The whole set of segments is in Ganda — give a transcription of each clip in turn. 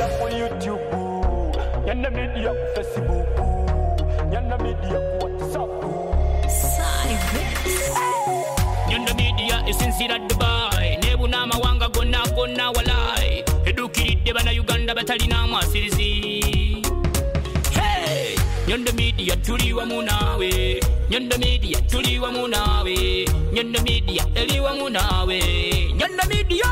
Media ku YouTube, Nyanda Media ku Facebook, Nyanda Media ku WhatsApp. Nyanda Media esinzira Dubai, nebuna amawanga gonna gonna walai. Edukiridde bana Uganda batalina mwasirizi. Hey! Nyanda Media tuli wamu naawe. Nyanda Media tuli wamu naawe. Nyanda Media eri wamu naawe. Nyanda Media.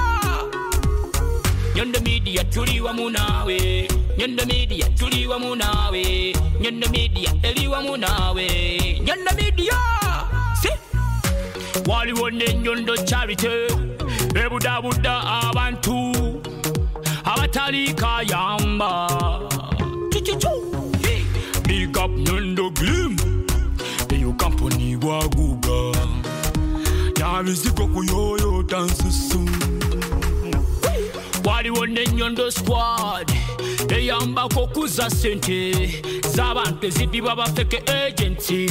Nyanda Media tuli wamu naawe. Nyanda Media tuli wamu naawe. Nyanda Media eri wamu naawe. Nyanda Media. Si waliwo n'ennyondo charity ebudaabuda abantu abatali kayamba. Chuchuchu. Big up Nyondo Glim, eyo kampuni bwaguga yabizigo kuyoyota nsusu. Waliwo n'ennyondo squad eyambako kuza ssente z'abantu ezibibwa bafeke agency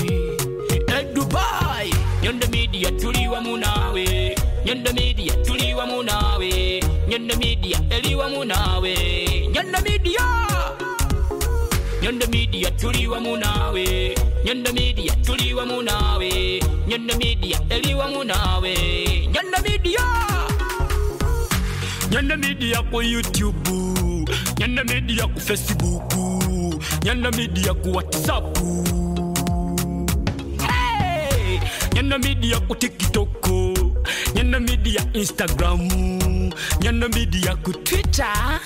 e Dubai. Nyondo Media tuli wamu naawe. Nyondo Media tuli wamu naawe. Nyondo Media eri wamu naawe. Nyondo Media. Nyondo Media tuli wamu naawe. Nyondo Media tuli wamu naawe. Nyondo Media eri wamu naawe. Nyondo Media. Nyanda Media ku YouTube, Nyanda Media ku Facebook, Nyanda Media ku WhatsApp. Hey! Nyanda Media ku TikTok, Nyanda Media Instagram, Nyanda Media ku Twitter.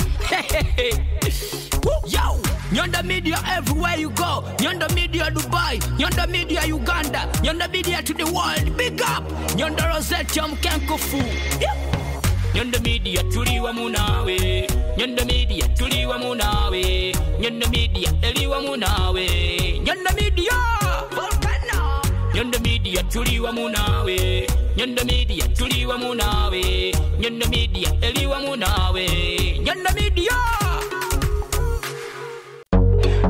Yo! Nyanda Media everywhere you go. Nyanda Media Dubai, Nyanda Media Uganda, Nyanda Media to the world. Big up! Nyanda Rosette Mkenkofu. Yeah. Nyanda Media tuli wamu naawe. Nyanda Media tuli wamu naawe. Nyanda Media eri wamu naawe. Nyanda Media. Volcano. Nyanda Media tuli wamu naawe. Nyanda Media tuli wamu naawe. Nyanda Media eri wamu naawe. Nyanda Media.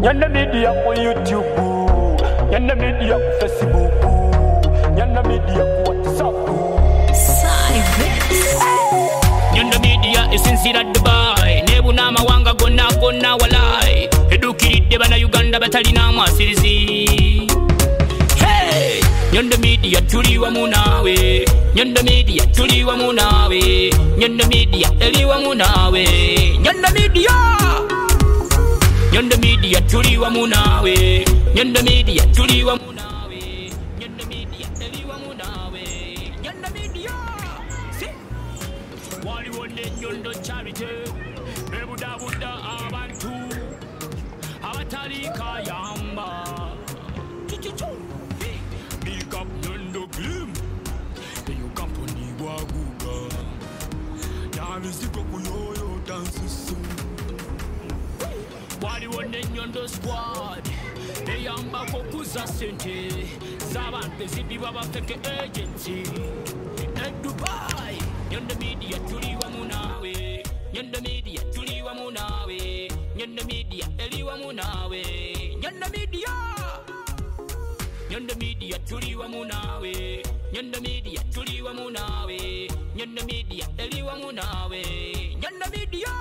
Nyanda Media ku YouTube, Nyanda Media ku Facebook, Nyanda Media ku WhatsApp. Nyanda Media esinzira Dubai, nebuna amawanga gonna gonna walai. Edukiridde bana Uganda batalina mwasirizi. Hey! Nyanda Media tuli wamu naawe. Nyanda Media tuli wamu naawe. Nyanda Media eri wamu naawe. Nyanda Media. Nyanda Media tuli wamu naawe. Nyanda Media tuli wamu naawe. Nyanda Media eri wamu naawe. Nyanda Media. Si waliwo n'ennyondo charity ebudaabuda abantu abatali kayamba. Chuchuchu. Big up Nyondo Glim, eyo kampuni bwaguga yabizigo kuyoyota nsusu. Waliwo n'ennyondo squad eyambako kuza ssente z'abantu ezibibwa bafeke agency e Dubai. Nyanda Media tuli wamu naawe. Nyanda Media tuli wamu naawe. Nyanda Media eri wamu naawe. Nyanda Media. Nyanda Media tuli wamu naawe. Nyanda Media tuli wamu naawe. Nyanda Media eri wamu naawe. Nyanda Media.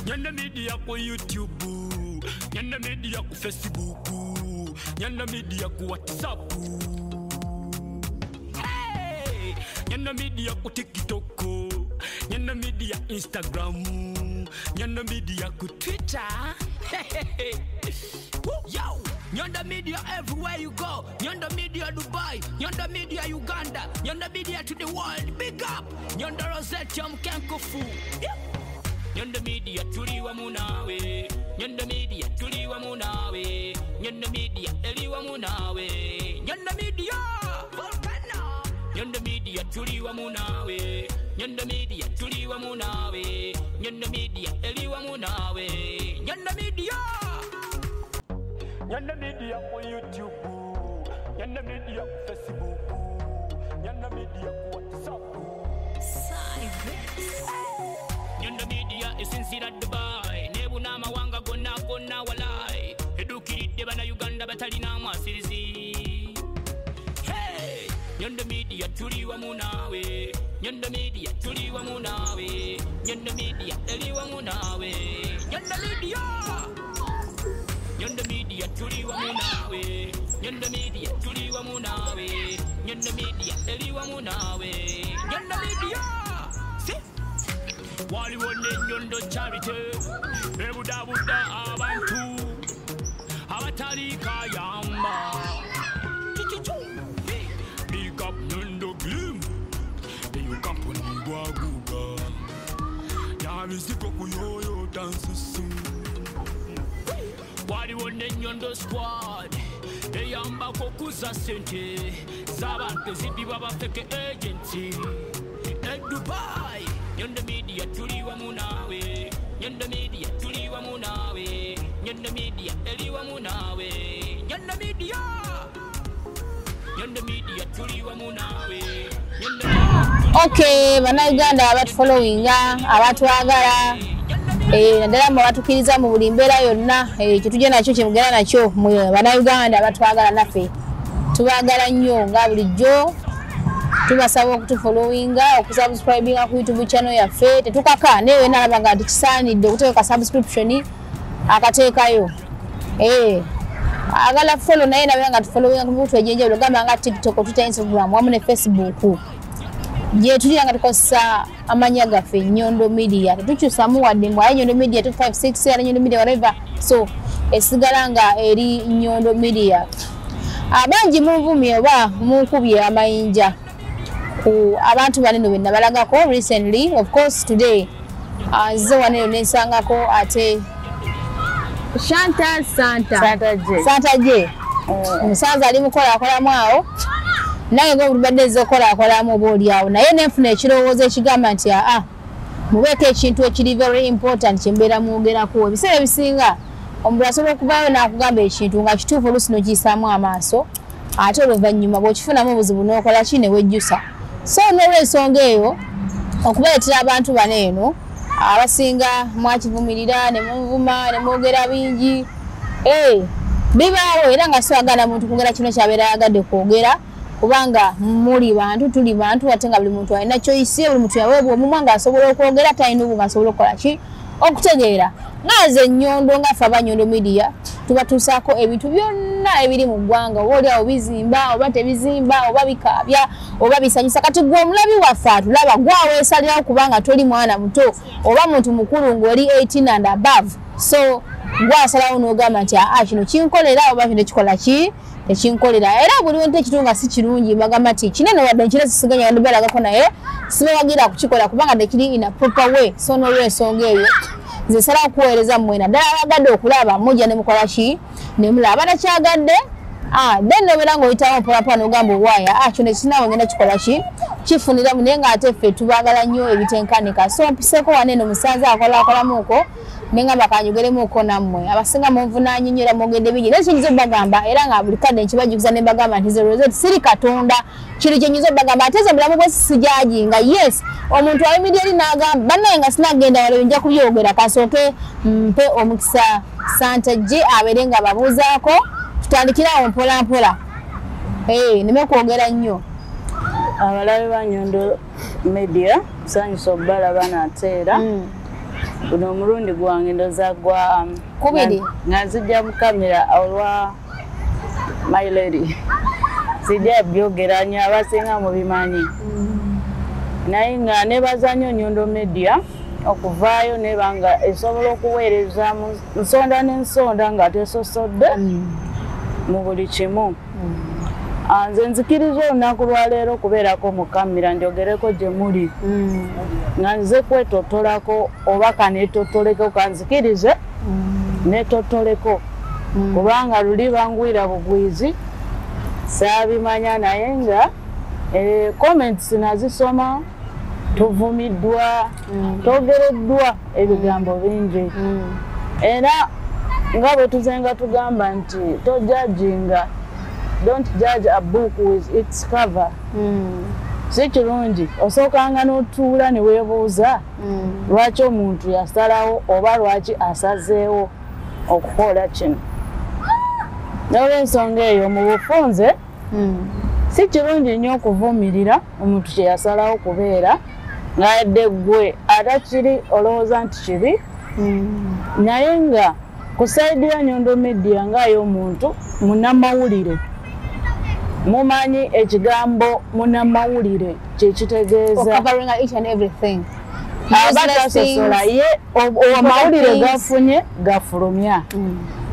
Nyanda Media ku YouTube, Nyanda Media ku Facebook, Nyanda Media ku WhatsApp. Hey! Nyanda Media ku TikTok, Nyanda Media Instagram, Nyanda Media ku Twitter. Yo! Nyanda Media everywhere you go. Nyanda Media Dubai, Nyanda Media Uganda, Nyanda Media to the world. Big up! Nyanda Rosette Mkenkofu. Yeah. Nyanda Media tuli wamu naawe. Nyanda Media tuli wamu naawe. Nyanda Media eri wamu naawe. Nyanda Media. Volcano. Nyanda Media tuli wamu naawe. Nyanda Media tuli wamu naawe. Nyanda Media eri wamu naawe. Nyanda Media. Nyanda Media ku YouTube, Nyanda Media ku Facebook, Nyanda Media ku WhatsApp. Nyanda Media esinzira Dubai, nebuna amawanga gonna gonna walai. Edukiridde bana Uganda batalina mwasirizi. Hey! Nyondo Media tuli wamu naawe. Nyondo Media tuli wamu naawe. Nyondo Media eri wamu naawe. Nyondo Media. Nyondo Media tuli wamu naawe. Nyondo Media tuli wamu naawe. Nyondo Media eri wamu naawe. Nyondo Media. Si waliwo ne Nyondo Charity ebudabuda abantu abatali kayamba. Big up Nyondo Glim eyo kampuni bwaguga yabiziko kuyoyo dance. Waliwo ne Nyondo Squad eyambako kuza sente z'abantu ezibibwa bafeke agency e Dubai. Nyondo Media tuli wamu naawe. Nyondo Media tuli wamu naawe. Nyondo Media eri wamu naawe. Nyondo Media. Nyondo Media tuli wamu naawe. Okay, bannayuganda abatufollowinga, abatwagala, naddala mmwe abatukiriza mu buli mbeera yonna, kye tujja nakyo kye mugenda nakyo mmwe bannayuganda abatwagala naffe tubaagala nnyo nga bulijjo. Tubasaba okutufollowinga, okusubscribinga ku YouTube channel yaffe. Tetukaka naye wena alaba nga tukisaanidde okuteeka subscription akateekayo. Agala follow naye nabeera nga tufollowinga ku mikutu egy'enjawulo gamba nga TikTok, Twitter, Instagram wamu ne Facebook. Gye tulira nga tukozesa amannya gaffe Nyondo Media. Tetukyusamu wadde mbu aye Nyondo Media 256 ala Nyondo Media whatever. So esigala nga eri Nyondo Media. Abangi munvumye oba munkubye amayinja ku abantu banene be nabalagako recently. Of course today nze wano nensangako ate Shanta Santa J. Santa J. Omusaza ali mukola akolamu awo naye nga obulubadde nze okola akolamu oba oli awo naye nenfuna ekirowoozo ekigamba nti aa mubeeko ekintu ekiri very important kye mbeera mwogerako. Ebiseera ebisinga omuntu asobola okuvaayo n'akugamba ekintu nga kituufu oluusi n'okiyisaamu amaaso ate oluvannyuma bw'okifunamu obuzibu n'okola ki ne wejjusa. So n'olw'ensonga eyo okubaleetera abantu bano eno abasinga mwakivumirira ne munvuma ne mwogera bingi bibaawo era nga siwagala muntu kwogera kino ky'abeera ayagadde kwogera kubanga muli bantu tuli bantu ate nga buli muntu alina choice, buli muntu yaweebwa omumwa ng'asobola okwogera talina obu ng'asobola okukola ki okutegeera. Nga nze Nyondo nga ffe aba Nyondo Media tubatuusaako ebintu byonna ebiri mu ggwanga oba oli awo bizimba oba tebizimba oba bikaabya oba bisanyusa. Kati gwe omulabi waffe atulaba gwaweesalirawo kubanga toli mwana muto oba muntu mukulu ng'oli 18 and above. So gwasalawo n'ogamba nti aa kino kinkolera oba kino kikola ki tekinkolera. Era buli wente ekintu nga si kirungi bagamba nti kinene wadde nkira sisiganya wadde balagako naye sibawagira kukikola kubanga tekiri in a proper way. So n'olw'ensonga eyo nze nsalawo okuweereza mmwe naddala abagadde okulaba mujja ne mukola ki ne mulaba abatakyagadde then nobeera ng'oyitawo mpolampola n'ogamba owaaya kino ekinaawe ngenda kikola ki kifuniramu naye ng'ate ffe tubaagala nnyo ebitenkanika. So mpiseeko wano eno musanze akolakolamuuko nengamba kanyogeremuuko nammwe abasinga munvunaanye nnyo era mwogedde bingi naye kyenyinza obbagamba era nga buli kadde nkibajjukiza ne mbagamba nti ze Rosette siri Katonda. Kino kyenyinza obbagamba ate nze mulamu bwe sijajinga. Yes, omuntu ayimiridde eri n'agamba bannaye nga sinagenda wala nja kubyogera kasooke mpe omukisa Santa J abeere nga babuuzaako tutandikire awo mpola mpola. Nneme kwogera nnyo. Abalabe ba Nyondo Media nsanyusa obbalaba nate era guno omulundi gwange ndowooza gwa kubiri nga nzijja mu kamera olwa my lady. Sijja byogera nnyo abasinga mubimanyi naye nga nebaza nnyo Nyondo Media okuvaayo neba nga esobola okuweereza mu nsonda n'ensonda nga tesosodde mu buli kimu. Nze nzikiriza olunaku lwaleero okubeerako mu kamera njogereko gye muli nga nze kwetotolako oba kaneetotoleko kanzikirize neetotoleko kubanga luli bangwira bugwizi saabimanya naye nga comments nazisoma tuvumiddwa twogereddwa ebigambo bingi era nga bwe tuzenga tugamba nti tojajinga, don't judge a book with its cover. Si kirungi osookanga n'otuula ne weebuuza lwaki omuntu yasalawo oba lwaki asazeewo okukola kino. N'olw'ensonga eyo mu bufunze Si kirungi nnyo okuvumirira omuntu kye yasalawo kubeera ng'adde ggwe atakiri olowooza nti kibi, naye nga ku side ya Nyondo Media ng'ay'omuntu munnamawulire, mumanyi ekigambo munnamawulire kye kitegeeza. Covering each and everything. Aba tasosola, ye amawulire gafunye gafulumya.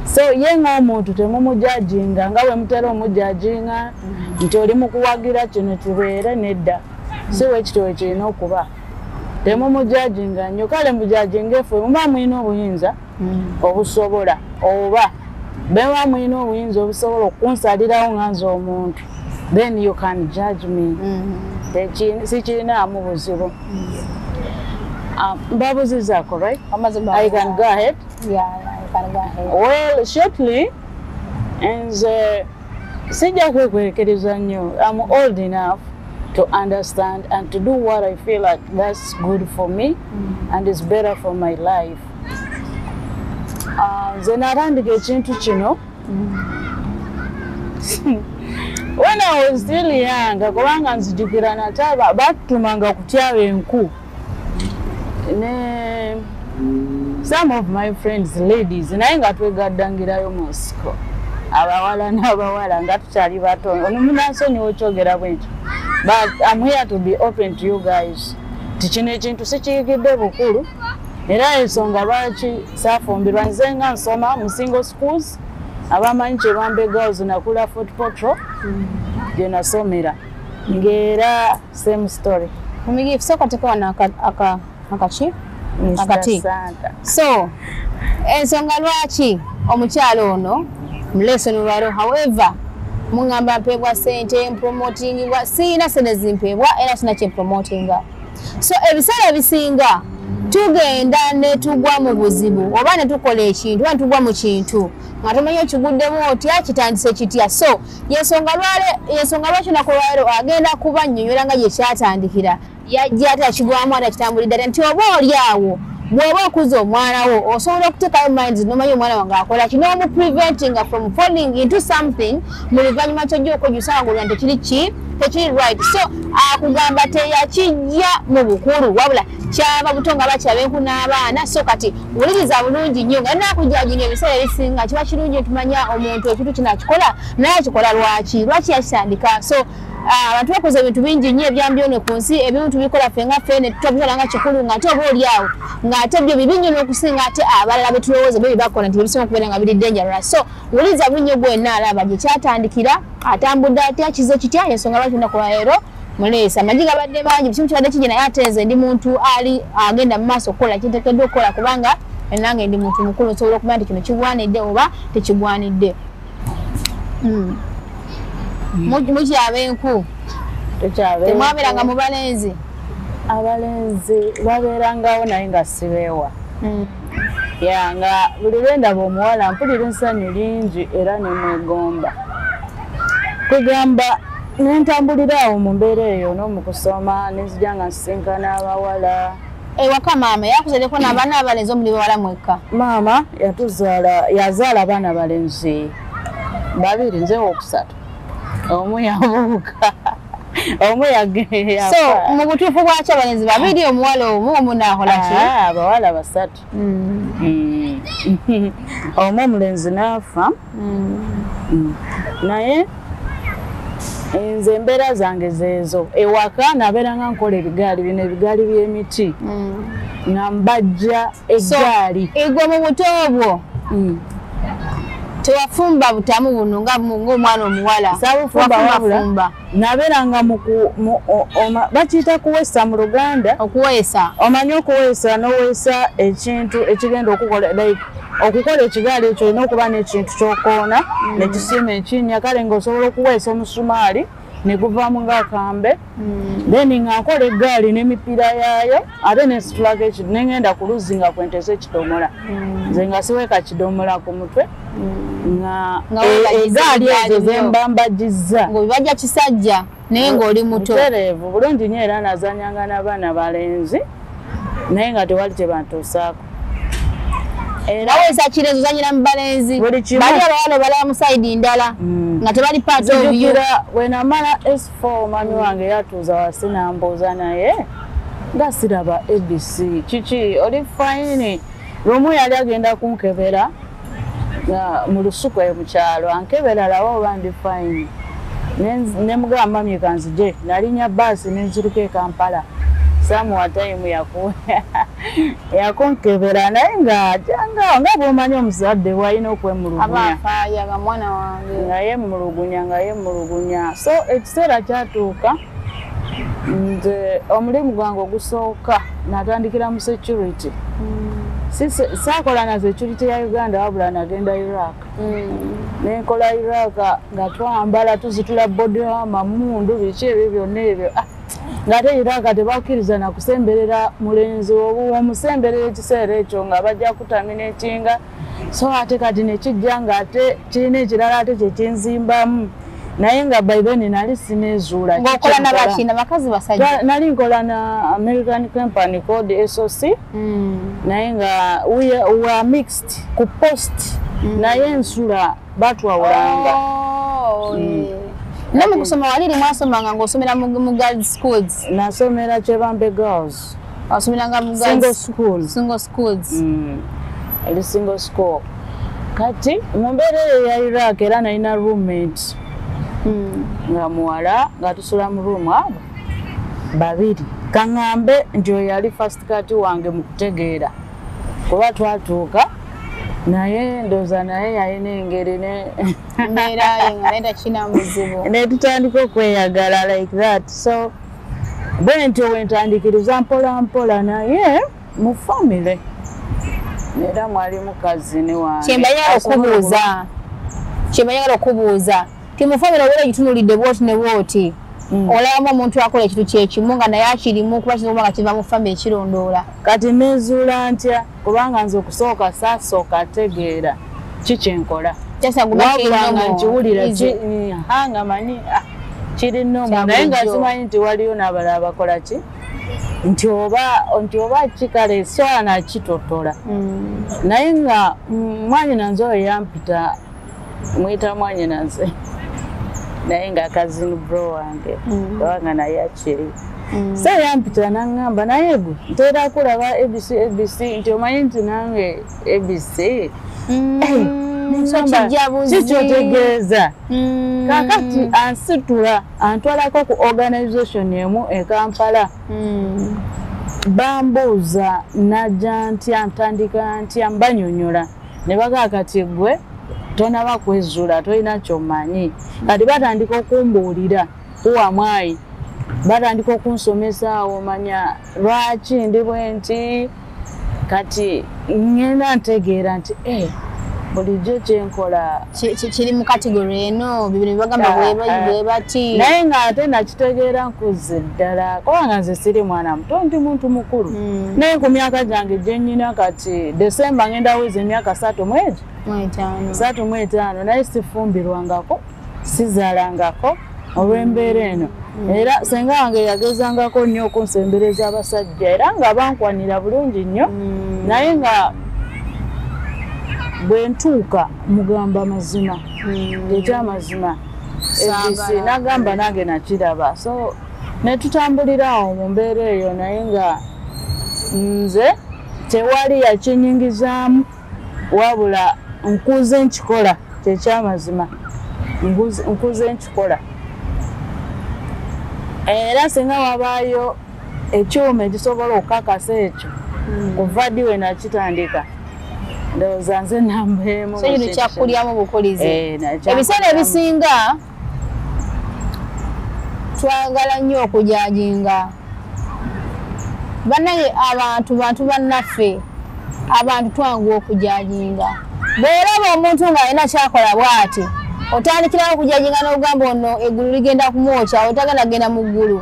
So ye ng'omuntu temumujajinga nga bwe mutera omujajinga nti oli mu kuwagira kino kibeere, nedda, si bwe kityo bwe kirina okuba. Temumujajinga nnyo, kale mujajinga effe muba mulina obuyinza obusobola, oba beba mulina obuyinza obusobola okunsalirawo nga nze omuntu, then you can judge me. Sikirinaamu buzibu. Mbabuzizaako, right? I can go ahead? Yeah, you can go ahead. Well, shortly, nze sijja kwekwekereza nnyo. I'm old enough to understand and to do what I feel like that's good for me and is better for my life. Nze natandika ekintu kino when I was still young, kubanga nzijukira nataba batutumanga kutyaba enku ne some of my friends, ladies, naye nga twegaddangirayo mu nsiko, abawala n'abawala, nga tukyali bato. Ono munansonyiwa okyogera bwentyo, but I'm here to be open to you guys ti kino ekintu sikiyigidde bukulu, era ensonga lwaki saafumbirwa. Nze nga nsoma mu single schools, abamanyi Kyebambe Girls, nakula Fort Portal gye nasomera, ng'era same story. Mumigifu, sooka teka wano akaki akati. Santa. So ensonga lwaki omukyalo ono muleese nolwalo, however muŋŋamba mpeebwa ssente, mpromotingibwa, siina sente zimpeebwa era sina kyempromotinga. So ebiseera ebisinga tugenda ne tugwa mu buzibu oba ne tukola ekintu oba ne tugwa mu kintu nga tomanyi okiguddemu otya, kitandise kitya. So yensonga lwaki olunaku lwaleero agenda kuba nnyonnyola nga gye kyatandikira, yajja ate akigwamu ate akitambulidde ate, nti oba oli awo bw'oba okuza omwana wo osobola okuteekayo minds n'omanyi omwana wange akola ki, n'omupreventinga from falling into something mu luvannyuma kyojja okwejjusa nga ng'olaba tekiri ki, tekiri right. So akugamba teyakijja mu bukulu, wabula kyava buto nga bakyaba enku n'abaana. So kati wuliriza bulungi nnyo nga nakujajinga. Ebiseera ebisinga kiba kirungi tumanya omuntu ekintu kino akikola naye akikola lwaki, lwaki yakitandika. So abantu bakoze ebintu bingi nnyo ebyambyone ku nsi, ebimu tubikola ffe nga ffe ne tutabitwala nga kikulu, ng'ate oba oli awo ng'ate byo bibi nnyo n'okusinga ate abalala be tulowooza byo byebakola nti ebisinga okubeera nga biri dangerous. So wuliriza bulungi gwenna alaba gye kyatandikira, atambudde atya, kize kitya, ensonga lwaki olunaku lwaleero muleesa. Amagi gabadde mangi, kimu kibadde kingi, naye ate nze ndi muntu ali agenda mu maaso okukola kinteekeddwa okukola, kubanga nange ndi muntu mukulu, nsobola okumanya nti kino kigwanidde oba tekigwanidde. Mukyaba enku, temwabeeranga mu balenzi? Abalenzi babeerangawo naye nga sibeewa. Ya, nga buli lwendaba omuwala mpulira essanyu lingi era nemwegomba, kugamba nentambulira awo mu mbeera eyo n'omukusoma nenzija nga nsisinkana abawala. Ewaka maama yakuzaddeko n'abaana abalenzi, omuli bawala mwekka? Maama yatuzaala, yazaala abaana balenzi babiri, nze wokusatu, omu yabuuka, omu yafa. So mu butuufu bwaki abalenzi babiri, omuwala omu, omu naakola ki? Ah, abawala basatu. Omu omulenzi n'afa. Naye nze embeera zange zeezo. Ewaka nabeeranga nkola ebigaali bino, ebigaali by'emiti, nga mbajja eggaali. Igwe mu buto obwo tewafumba butamu buno nga ng'omwana omuwala? Saabufumba, wabula Wafumba? Nabeeranga bakiyita kuweesa mu Luganda. Okuweesa. Omanyi okuweesa, n'oweesa ekintu ekigenda okukola, like okukola ekigaali ekyo olina okuba n'ekintu ky'okoona nekisiima ekinnya, kale ng'osobola okuweesa omusumaali ne guvaamu ng'akambe. Then nga nkola eggaali n'emipiira yaayo, ate nensitulako ekintu nengenda ku luzzi nga kwentesa ekidomola. Nze nga siweeka kidomola ku mutwe, nga Nga weebagiza eggaali ebgaali ezo byo. Zembambagizza. Ng'obibajja kisajja naye ng'oli muto. Butereevu bulungi nnyo, era nazanyanga n'abaana balenzi naye nga tewali kye bantuusaako. Nawe kirezo zanyira mu balenzi. Bali abawala bala mu side ndala nga tebali part of you. Wenamala S4 mami wange yatuuza wasi n'ambuuza naye nga siraba ABC kiki oli fine. Lumu yali agenda kunkebera mu lusuku eyo mu kyalo, ankebera laba oba ndi fine. Ne mugamba mami kanzije, nalinnya bbaasi ne nziruka e Kampala. Samuwa time yakunkebera naye nga nga bw'omanyi omuzadde bw'alina okwemulugunya. Aba afaayo nga mwana wange. Nga yeemulugunya. So ekiseera kyatuuka nze omulimu gwange ogusooka natandikira mu security. Saakola na security ya Uganda wabula nagenda Iraq. Nenkola Iraq nga twambala tuzitula body amamundu biki ebyo byonna ebyo. Ngate Iraq tebakkiriza na kusemberera mulenzi omusemberera ekiseera ekyo nga bajja kutaminatinga. So ate kati nekijja nga ate kirina ekirala ate kyekinzimbamu. Naye nga by then nali sinezuula. Ng'okola n'abaki n'abakazi basajja? Nali nkola na American company called SOC. Naye nga we were mixed ku post. Naye ensula batwawulanga. Ne mu kusoma waliri mwasomanga ng'osomera mu girls schools? Nasomera Kyebambe Girls. Wasomeranga mu girls single schools. Single schools. Eri single school. Kati mu mbeera eyo ya Iraq era nalina roommate. Nga muwala nga tusula mu room abo babiri. Kaŋŋambe nti oyo yali first cut wange mu kutegeera kuba twatuuka naye ndowooza naye yalina engeri mbeera ye nga naye takirina buzibu ne tutandika okweyagala like that. So bwe ntyo bwe ntandikiriza mpola mpola naye mu family era mwalimu kazini wange. Kyembayagala okubuuza ti mu family obeera ogitunulidde bw'oti ne bw'oti, olabamu omuntu akola ekintu kyekimu nga naye akirimu kuba kiyinza okuba nga kiva mu family ekirondoola. Kati nezuula ntya kubanga nze okusooka saasooka ategeera ki kyenkola. Wabula nga nkiwulira nga manyi kiri nnomo naye nga simanyi nti waliyo n'abalala bakola ki nti oba kikale sisobola nakitotola. Naye nga mwannyina oyo yampita muyita mwannyina nze naye nga cousin bro wange kubanga naye akiri. So yampita n'aŋŋamba naye gwe ntera kulaba ABC ABC nti omanyi nti nange ABC. So kijja buzibu. Kikyotegeeza. Kaakati ansitula antwalako ku organization emu e Kampala. Bambuuza najja ntya ntandika ntya mbanyonnyola ne bagamba kati gwe tonaba kwezuula tolina ky'omanyi. Kati batandika okumbuulira kuwa mwayi, batandika okunsomesa awo manya lwaki ndi bwe nti. Kati ngenda ntegeera nti bulijjo kyenkola kiri mu category eno bibiri bagamba bwe bati. Naye nga ate nakitegeera nkuze ddala kubanga nze siri mwana muto ndi muntu mukulu. Naye ku myaka gyange gye nnyina kati December ngenda weza emyaka 35 naye sifumbirwangako sizaalangako olw'embeera eno. Era senga wange yagezangako nnyo okunsembereza abasajja era nga bankwanira bulungi nnyo naye nga bwe ntuuka mugamba mazima ekyamazima ABC nagamba nange nakiraba. So ne tutambulira awo mu mbeera eyo naye nga nze tewali yakinyingizaamu wabula nkuze nkikola kyekyamazima nkuze nkikola. Era singa wabaayo ekyuma ekisobola okukakasa ekyo kuva ddi we nakitandika ndowooza nze namba emu. So kino kyakulyamu bukulizi. Ebiseera ebisinga twagala nnyo okujajinga bannange abantu bannaffe abantu twanguwa okujajinga. Bw'olaba omuntu ng'alina kyakola bw'ati otandikirawo okujajinga n'ogamba ono eggulu ligenda kumwokya otagenda genda mu ggulu.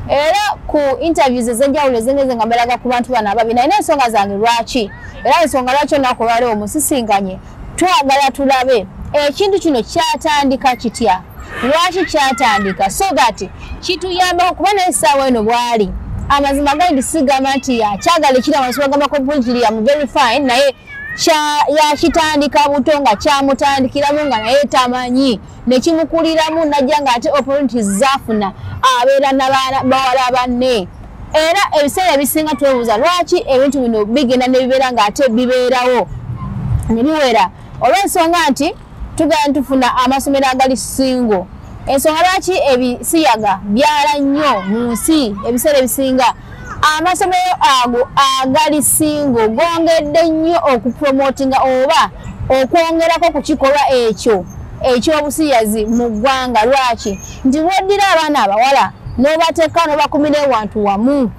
Era ku interviews ez'enjawulo ezengeze nga mbalaga ku bantu bano ababi nalina ensonga zange lwaki era ensonga lwaki olunaku olwaleero omusisinkanye twagala tulabe ekintu kino kyatandika kitya, lwaki kyatandika so that kituyambako kuba naye essaawa eno bw'ali amazima gali sigamba nti akyagala ekiri abantu bagamba completely am very fine naye Yakitandika buto nga kyamutandikiramu nga naye tamanyi, nekimukuliramu najja nga ate opportunities zafuna abeera n'abawala banne. Era ebiseera ebisinga twebuuza lwaki ebintu bino bigenda ne bibeera nga ate bibeerawo ne biwera, olw'ensonga nti tugenda tufuna amasomero agali single. Ensonga lwaki ebisiyaga byala nnyo mu nsi ebiseera ebisinga, amasomero ago agali single gongedde nnyo okupromotinga oba okwongerako ku kikolwa ekyo ekyobusiyazi mu ggwanga. Lwaki? Nti bw'oddira abaana abawala n'obateeka n'obakumira ewantu wamu,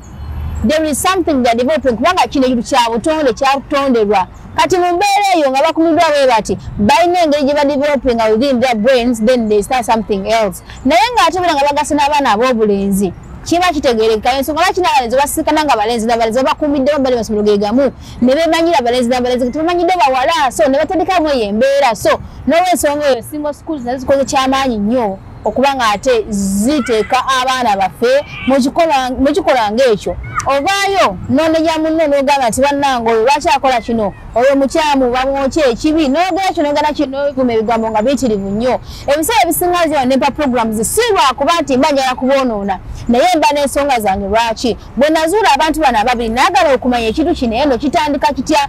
there is something that developing, kubanga kino ekintu kya butonde, kyakutonderwa. Kati mu mbeera eyo nga bakumiddwa bwe bati, balina engeri gye badevelopinga within their brains, then they start something else. Naye ng'ate bera nga bagase n'abaana ab'obulenzi, kiba kitegeerekeka. Ensonga lwaki n'abalenzi basikana nga balenzi n'abalenzi babakumiddemu bali masomero ge gamu, ne beemanyira abalenzi n'abalenzi, tebamanyidde bawala, so ne batandikamu eyo embeera. So n'olwensonga eyo single schools nazo zikoze kyamaanyi nnyo okuba nga ate ziteeka abaana baffe mu kikolwa ng'ekyo. Ovaayo n'onenya munno n'ogamba nti bannange oyo lwaki akola kino, oyo mukyamu, bamwokye ekibi, n'ogera kino n'ogera kino, n'obiguma ebigambo nga biyitirivu nnyo. Ebiseera ebisinga nze nempa programs si lwakuba nti mba njagala kuboonoona, naye mba n'ensonga zange. Lwaki bwe nazuula abantu bano ababiri, naagala okumanya ekintu kino eno kitandika kitya,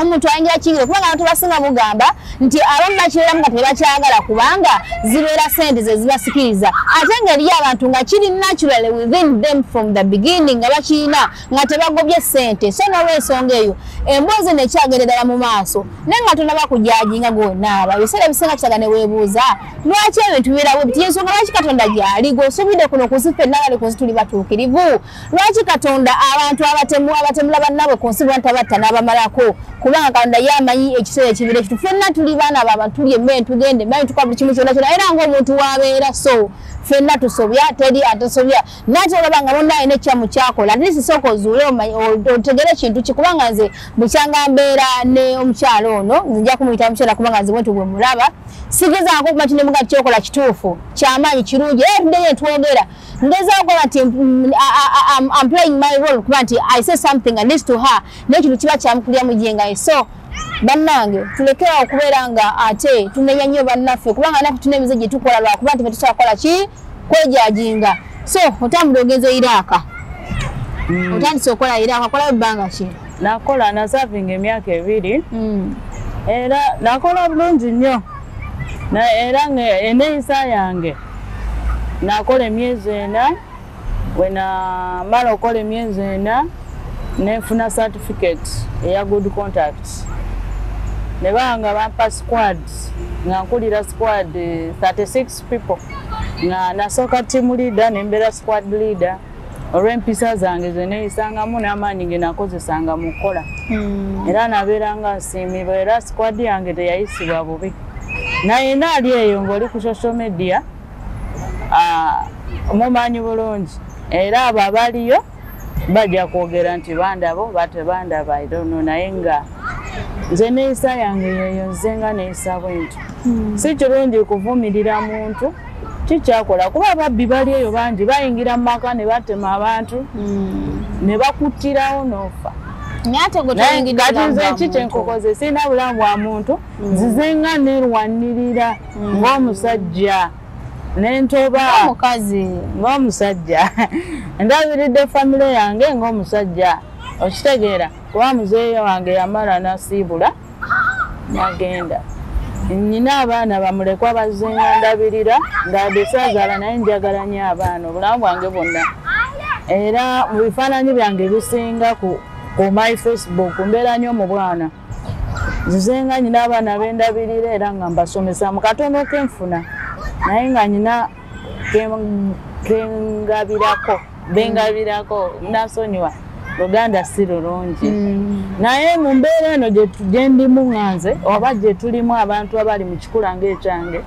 omuntu ayingira kiyingira, kubanga abantu basinga mugamba nti abamu bakibeeramu nga tebakyagala kubanga zibeera sente ze zibasikiriza, ate ng'eriyo abantu nga kiri naturally within them from the beginning, nga bakirina nga tebagobye sente. So n'olwensonga eyo emboozi eno ekyagenda ddala mu maaso, naye nga tonaba kujajinga gwonaaba. Ebiseera ebisinga kitaga ne weebuuza lwaki ebintu bibeerawo biti, ensonga lwaki Katonda gy'ali, gw'osuubidde kuno ku nsi ffenna abali ku nsi tuli batuukirivu, lwaki Katonda abantu abatemu abatemula bannaabwe ku nsi bonna tabatta n'abamalako? Kubanga Katonda ye amanyi ekiseera ekibeera ekituufu. Ffenna tuli baana b'abantu, tuli emmere, tugende mmanyi, tukola buli kimu kyonna kyonna, era ng'omuntu w'abeera. So ffenna tusobya, teri atasobya. Nate olaba nga bonna alina ekyamu kyakola, at least sooka ozuule otegere ekintu ki. Kubanga nze bukyanga mbeera ne omukyalo ono, nze nja kumuyita mukyala kubanga nze bwentu bwe mulaba, sigezaako okuba nti nemuga kyokola kituufu, kyamaanyi, kirungi, era tuddeyo twogera. Ngezaako kuba nti I'm playing my role, kuba nti I say something at least to her, n'ekintu kiba kyamukulira mujengaye. So bannange, tulekewo okubeera nga ate tunenya nnyo bannaffe, kubanga naffe tulina emize gye tukola lwakuba nti tetusobola kukola ki, kwejajinga. So otambula ogenze Iraaka, otandise okukola Iraaka, okolayo ebbanga ki? Nakola, nasavinga emyaka 2, era nakola bulungi nnyo, era enneeyisa yange. Nakola emyezi 4. Bwe namala okukola emyezi 4, nenfuna certificate eya good conduct, ne banga bampa squad, nga nkulira squad 36 people, nga nasooka team leader, nembeera squad leader olw'empisa zange ze neeyisangamu n'amaanyi ge nakozesanga mu kukola. Era nabeera nga nsiimibwa, era squad yange teyayisibwa bubi. Naye ali eyo ng'oli ku social media, mumanyi bulungi, era abo abaliyo bajja kwogera nti bandaba oba tebandaba, I don't know. Naye nga nze neeyisa yange yeeyo, nze nga neeyisa bwentyo. Si kirungi kuvumirira muntu kikyakola, kuba ababbi bali eyo bangi, bayingira mu maka ne batema abantu ne bakuttirawo n'ofa. Naye ate gwe Naye toyingidde kati bulamu nze bwa ki muntu. Kyenkokoze, sirina bulamu bwa muntu, nzize nga nerwanirira ng'omusajja nentoba Omukazi. Ng'omusajja ndabiridde famire yange ng'omusajja, okitegeera? Kuba muzeeyi wange yamala nasiibula nagenda, nyina abaana bamulekwa bazzenga ndabirira, ngadde saazaala, naye njagala nnyo abaana obulamu bwange bwonna. Era mu bifaananyi byange ebisinga ku my Facebook mbeera nnyo mu bwana, nzize nga nyina abaana bendabirira, era nga mbasomesa mu katono kenfuna, naye nga nyina kengabirako, bengabirako. Nasonyiwa, Luganda si lulungi, naye mu mbeera eno gye ndimu nga nze oba gye tulimu abantu abali mu kikula ng'ekyange,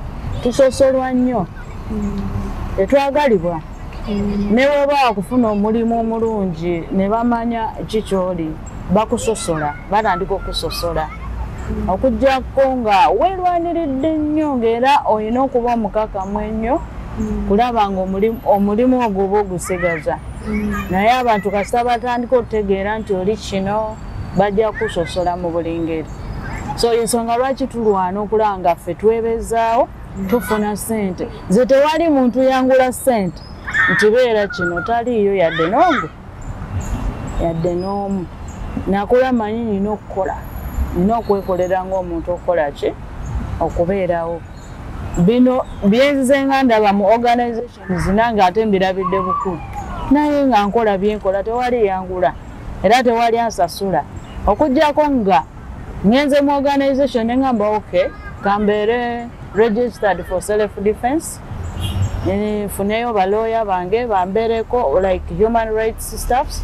tusosolwa nnyo, tetwagalibwa. Ne bw'oba wakufuna omulimu omulungi ne bamanya ki ky'oli, bakusosola, batandika okusosola, okuggyako nga weerwaniridde nnyo, ng'era olina okuba omukakamu ennyo kulaba nga omulimu ogwo oba ogusigaza. Naye abantu kasita batandika okutegeera nti oli kino, bajja kusosola mu buli ngeri. So ensonga lwaki tulwana okulaba nga ffe twebezaawo, tufuna ssente. Nze tewali muntu yangula ssente nti beera kino, taliiyo yadde n'ogwo yadde n'omu. Nakola manyi nina okukola, nina okwekolera ng'omuntu okukola ki, okubeerawo. Bino byenzize nga ndaba mu organizations nange ate mbirabidde bukulu, naye nga nkola byenkola, tewali yangula era tewali ansasula, okuggyako nga ngenze mu organization ne ngamba okay, kambeere registered for self defense, nfuneyo balooya bange bambeereko, like human rights staffs,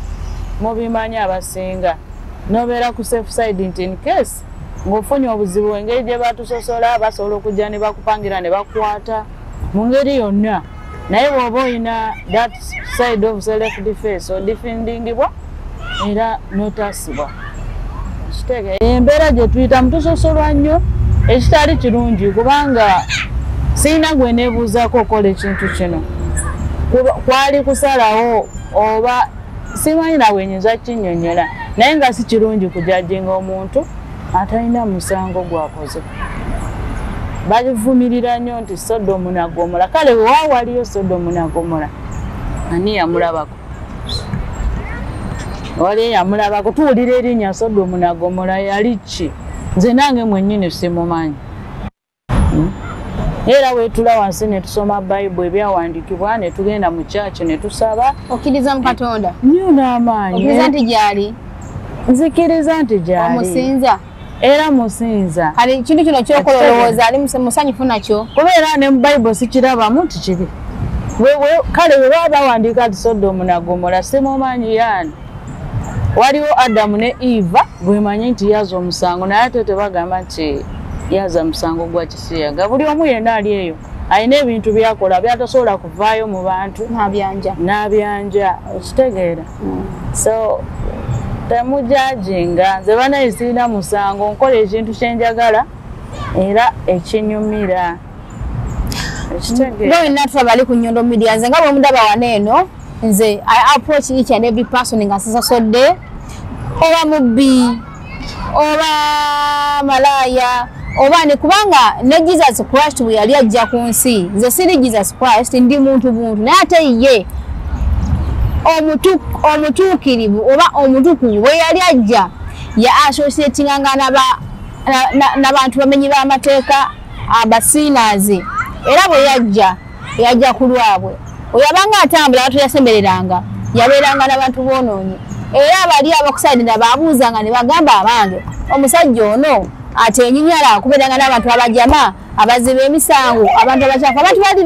mubimanyi abasinga, nobeera ku safe side nti in case ng'ofunye obuzibu, engeri gye batusosola, basobola okujja ne bakupangira ne bakukwata mu ngeri yonna. Naye bw'oba oyina that side of self defense, odefendingibwa era notasibwa. Kitegeera embeera gye tuyitamu, tusosolwa nnyo, ekitali kirungi, kubanga sirina gwe neebuuzaako okukola ekintu kino. Kwali kusalawo oba simanyi nawe nyinza kinnyonnyola, naye nga si kirungi kujajinga omuntu atalina musango gwakoze. Bagivumirira nnyo nti Sodomu na Gomora. Kale wa waliyo Sodomu na Gomora, ani yamulabako? Wali yamulabako? Tuwulira erinnya Sodomu na Gomora, yali ki? Nze nange mwennyini simumanyi. Era weetula wansi ne tusoma Bayibuli, ebyawandiikibwa, ne tugenda mu kyaki ne tusaba. Okkiriza mu Katonda? Nnyo n'amaanyi. Okkiriza nti gyali? Nzikiriza nti gyali. Omusinza? Era musinza. Kale ekintu kino kyokola olowooza ali musanyufu nakyo? Kubeera ne mu Bayibuli sikirabamu nti kibi. Kale bwe baba bawandiika nti Sodomu na Gomora, simumanyi yaani. Waliwo Adamu ne Eva gwemanyi nti yaza omusango, naye ate tebagamba nti yaza musango gwa kisiyaga. Buli omu yenna ali eyo alina ebintu byakola byatasobola kuvaayo mu bantu n'abyanja n'abyanja, okitegeera? So temujajinga, nze banaye sirina musango, nkola ekintu kyenjagala era ekinyumira. Okitegeera? Nga tuba bali ku Nyondo Media, nze nga bwe mundaba wano eno, nze I approach each and every person nga sisasodde, oba mubbi oba malaya oba ne, kubanga ne Jesus Christ bwe yali ajja ku nsi, nze siri Jesus Christ, ndi muntu buntu, naye ate ye omutuukirivu oba omutukuvu bwe yali ajja ya associatinganga n'abantu bamenyi b'amateeka, abasiinazi, era bwe yajja yajja ku lwabwe. Oyo abanga atambula, abantu yasembereranga, yabeeranga n'abantu boonoonyi, era abali abakusaidira babuuzanga ne bagamba, abange, omusajja ono atenyinyala okubeeranga n'abantu abajama, abaziba emisango, abantu abakyafu. Abantu bali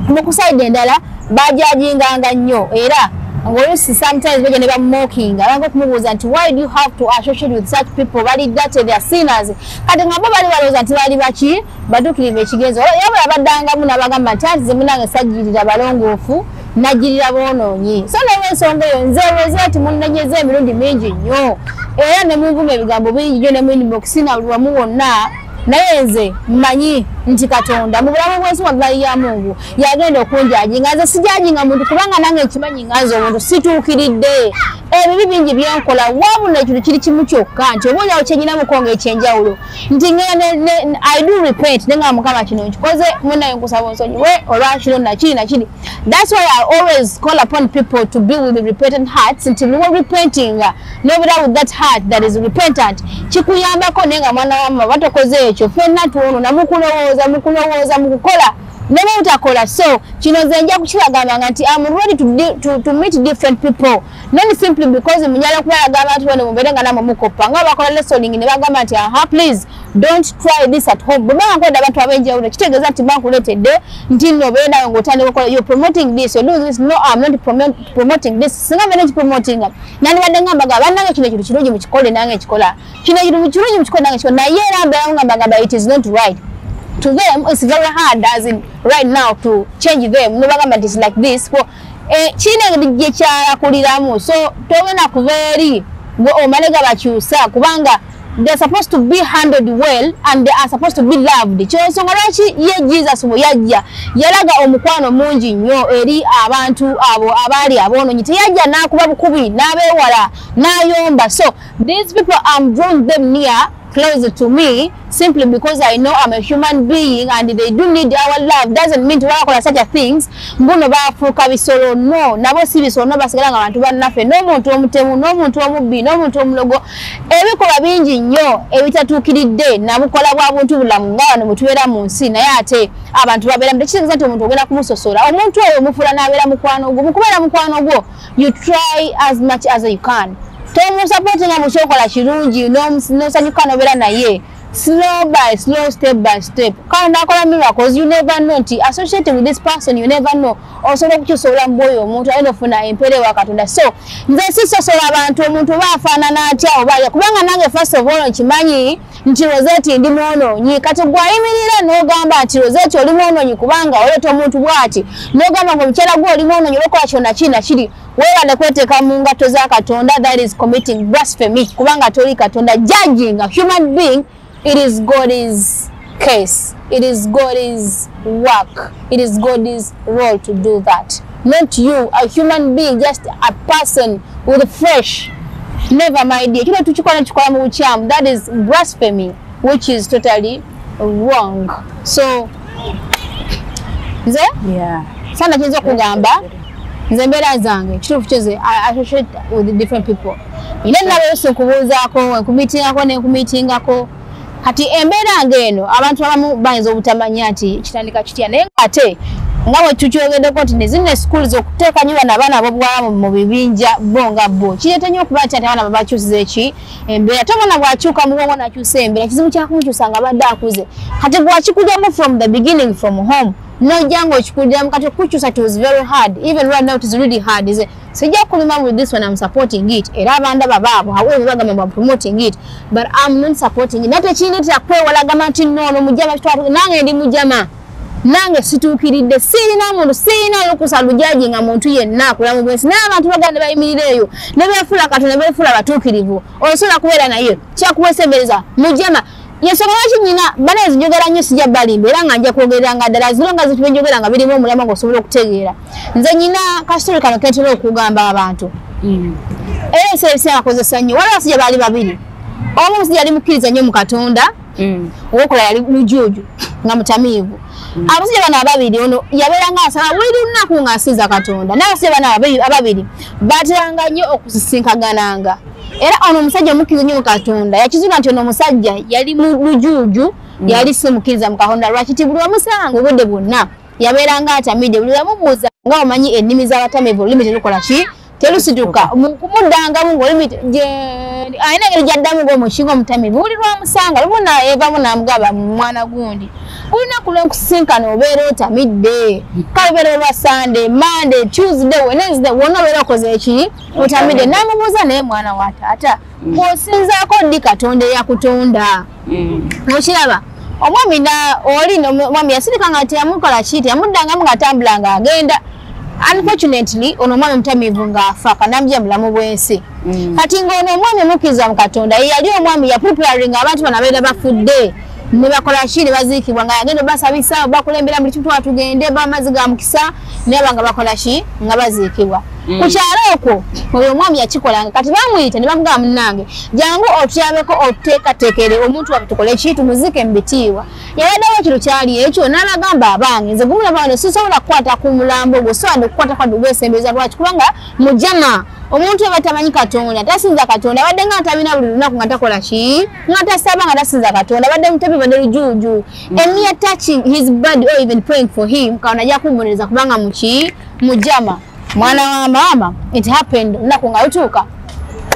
mu kusaida endala bajajinganga nnyo, era ng'oluusi sometimes bajja ne bamumokinga, abanga okumubuuza nti why do you have to associate with such people, bali dirty, they are sinners. Kati nga bo bali balowooza nti bali baki batuukirivu ekigenzo, era bwe yabaddangamu n'abagamba nti anti nze munange sajjirira balongoofu, najjirira boonoonyi. So n'olwensonga eyo nze lweza nti munnenyeza emirundi mingi nnyo, era ne munvuma ebigambo bingi nnyo ne mu inbox na buli wamu wonna, naye nze mmanyi nti Katonda mu bulamu bw'ensi wallahi ya Mungu yagenda okunjajinga. Nze sijajinga muntu, kubanga nange nkimanyi nga nze omuntu situukiridde, ebibi bingi byenkola, wabula ekintu kiri kimu kyokka nti oba olyawo kyenyinamuko ng'ekyenjawulo nti I do repent, ne nga Mukama kino nkikoze, munaye nkusaba onsonyiwe olwakino nakiri nakiri. That's why I always call upon people to be with repentant hearts, nti buli repenting nobeera with that heart that is repentant, kikuyambako. Naye nga mwana wa mama batokoze ekyo, ffenna twonoona mukulowooza, mukulowooza, mukukola ne butakola. So kino nze nja kukibagambanga nti I'm ready to meet different people, not simply because munyala kubalaga abantu bano mubeere nga namwe mukoppa nga bakola wrestling ne bagamba nti aha, please don't try this at home. Bwe banga nkwenda abantu ab'enjawulo, kitegeeza nti bankuleetedde nti nno obeere nawe ng'otandika okukola, you're promoting this, you're doing this. No, I'm not promoting this. Singa mbeera nkipromotinga, nandibadde ngamba bannange kino ekintu kirungi mukikole, nange nkikola, kino ekintu kirungi mukikole, nange nkikola, naye era mbeera nga mbagamba it is not right. To them it's very hard, as in right now, to change them, nobagamba nti it's like this. Well, kirina engeri gye kyalakuliramu, so togenda kuva eri gwe omale gabakyusa, kubanga they are supposed to be handled well and they are supposed to be loved. Kyensonga lwaki ye Jesus bwe yajja yalaga omukwano mungi nnyo eri abantu abo abaali aboonoonyi, teyajja n'akuba bukubi n'abeewala n'ayomba. So these people, I'm drawing them near. close to me simply because I know I'm a human being and they do need our love. Doesn't mean to such a things. Mbuno bafuuka bisolo, no, nabo si bisolo, no basigala nga bantu bannaffe, n'omuntu omutemu, n'omuntu omubbi, n'omuntu omulogo. Ebikolwa bingi nnyo ebitatuukiridde nabukola bwa buntu bulamu nga wano bwe mu nsi, naye ate abantu babeera tekitegeeza nti omuntu ogenda kumusosola. Omuntu oyo omufuula n'abeera mukwano gwo, mukubeera mukwano gwo, you try as much as you can. Tomusupportinga mu kyokola kirungi, n'osanyuka n'obeera naye slow by slow, step by step. Katonda akola miracles, you never know nti associated with this person, you never know osobola okukyusa obulamu bw'oyo omuntu alina ofuna empeera ewa Katonda. So nze sisosola abantu omuntu oba afaanana atya oba kubanga nange first of all nkimanyi nti Rosette ndi mwonoonyi. Kati gwayimirira n'ogamba nti Rosette oli mwonoonyi kubanga oleeta omuntu bw'ati, n'ogamba ngu omukyala gwe oli mwonoonyi olwokukola kyonna kiri na kiri, weebale kweteeka mu ngatto za Katonda. That is committing blasphemy, kubanga toli Katonda. Judging a human being, it is God's case, it is God's work, it is God's role to do that, not you, a human being, just a person with a flesh. Never, my dear. Kino tukikola tukikola mu bukyamu. That is blasphemy, which is totally wrong. So nze sana kiyinza okugamba nze embeera zange kituufu kyoze I associate with different people. Nina nabo nkubuuzaako, nkumitingako nenkumitingako. Kati embeera ng'eno abantu abamu bayinza obutamanya nti kitandika kitya, naye ng'ate nga bwe tukyogeddeko nti nezino schools okuteeka nnyo bano abaana ab'obuwala mu bibinja bo nga bo kireeta nnyo okuba nti ate abaana babakyusiza eki embeera. Ate omwana bw'akyuka mu bwongo n'akyusa embeera, kizibu kya kumukyusa nga abadde akuze. Kati bw'akikuggyamu from the beginning, from home, nojja ng'okikuggyamu, kati okukyusa it was very hard. Even right now it is really hard. Is sijja kulima with this one, I'm supporting it. Era abandaba baabo however bagamba I'm promoting it, but I'm not supporting it. Nate kindeetera kwewala gamba nti noono mujama nange ndi mujama, nange situukiridde, sirina muntu, sirina lukusa lujaji nga muntu yenna akulamu bwensi. Naye abantu baganda bayimirira eyo ne beefuula Katonda, ne beefuula batuukirivu, osobola kubeera naye kyakuwesembereza mujama. Yensonga lwaki nnyina bana ezinjogera nnyo sijja balimba, era nga nja kwogerera nga ddala ziro nga zintu byenjogera nga birimu omulamwa ng'osobola okutegeera. Nze nnyina kasitole kano kentera okugamba abantu, era ebiseera ebisinga akozesa nnyo. Waliwo abasajja baali babiri, omu omusajja yali mukkiriza nnyo mu Katonda, owokola yali mujuuju nga mutamiivu. Abasajja bano ababiri, ono yabeeranga asaba buli lunaku ng'asinza Katonda, n'abasajja bano ababiri baateranga nnyo okusisinkagananga. Era ono omusajja omukkiriza nnyo mu Katonda yakizuula nti ono omusajja yali mujuuju, yali si mukkiriza mu Katonda. Lwaki? Ti buli wamusanga obudde bwonna yabeeranga atamidde, buli wamubuuza nga omanyi ennimi z'abatamiivu olulimi terukola ki, telusituka, kumuddangamu ng'olulimi alina engeri gy'addamu ng'omukinga omutamiivu. Buli lwamusanga lumu nayevamu n'amugamba mwana gundi, olunaku lw'enkusisinkana obeera otamidde, kale obeera olwa Sunday, Monday, Tuesday, Wednesday, wonna obeera okoze eki, otamidde. N'amubuuza naye mwana wa taata, osinzaako ddi Katonda eyakutonda? Okiraba omwami oli omwami yasirika nga teyamukola ki, teyamuddangamu ng'atambula ng'agenda. Unfortunately ono omwami omutamiivu ng'afa kanamugya mulamu bw'ensi. Kati ng'ono omwami omukkiriza mu Katonda ye yali omwami yapreparinga abantu bano abeera bafudde ne bakola ki, ne baziikibwa, nga yagenda obasabisa, bakulembera buli kintu, tugende bamazzi ga mukisa, naye nga bakola ki, nga baziikibwa. Ku kyalo okwo oyo omwami yakikolanga. Kati bamuyita ne bamugamba munnange jangu otuyambeko otuteekateekere omuntu waffe tukole ki, tumuzike mu bitiibwa. Yabaddewo ekiro kyali ekyo n'abagamba abange nze gumulaba wano sisobola kukwata ku mulambo gwo, sobola okukwata kwa gwesembereza. Lwaki? Kubanga mujama omuntu aba tamanyi Katonda, tasinza Katonda, abadde nga atabina buli lunaku nga takola ki, nga tasaba, nga tasinza Katonda, abadde mutebi, badde lujuuju. A mere touching his body or even praying for him, Katonda ajja kumubonereza kubanga muki mujama. Mwana wa maama, it happened olunaku nga lutuuka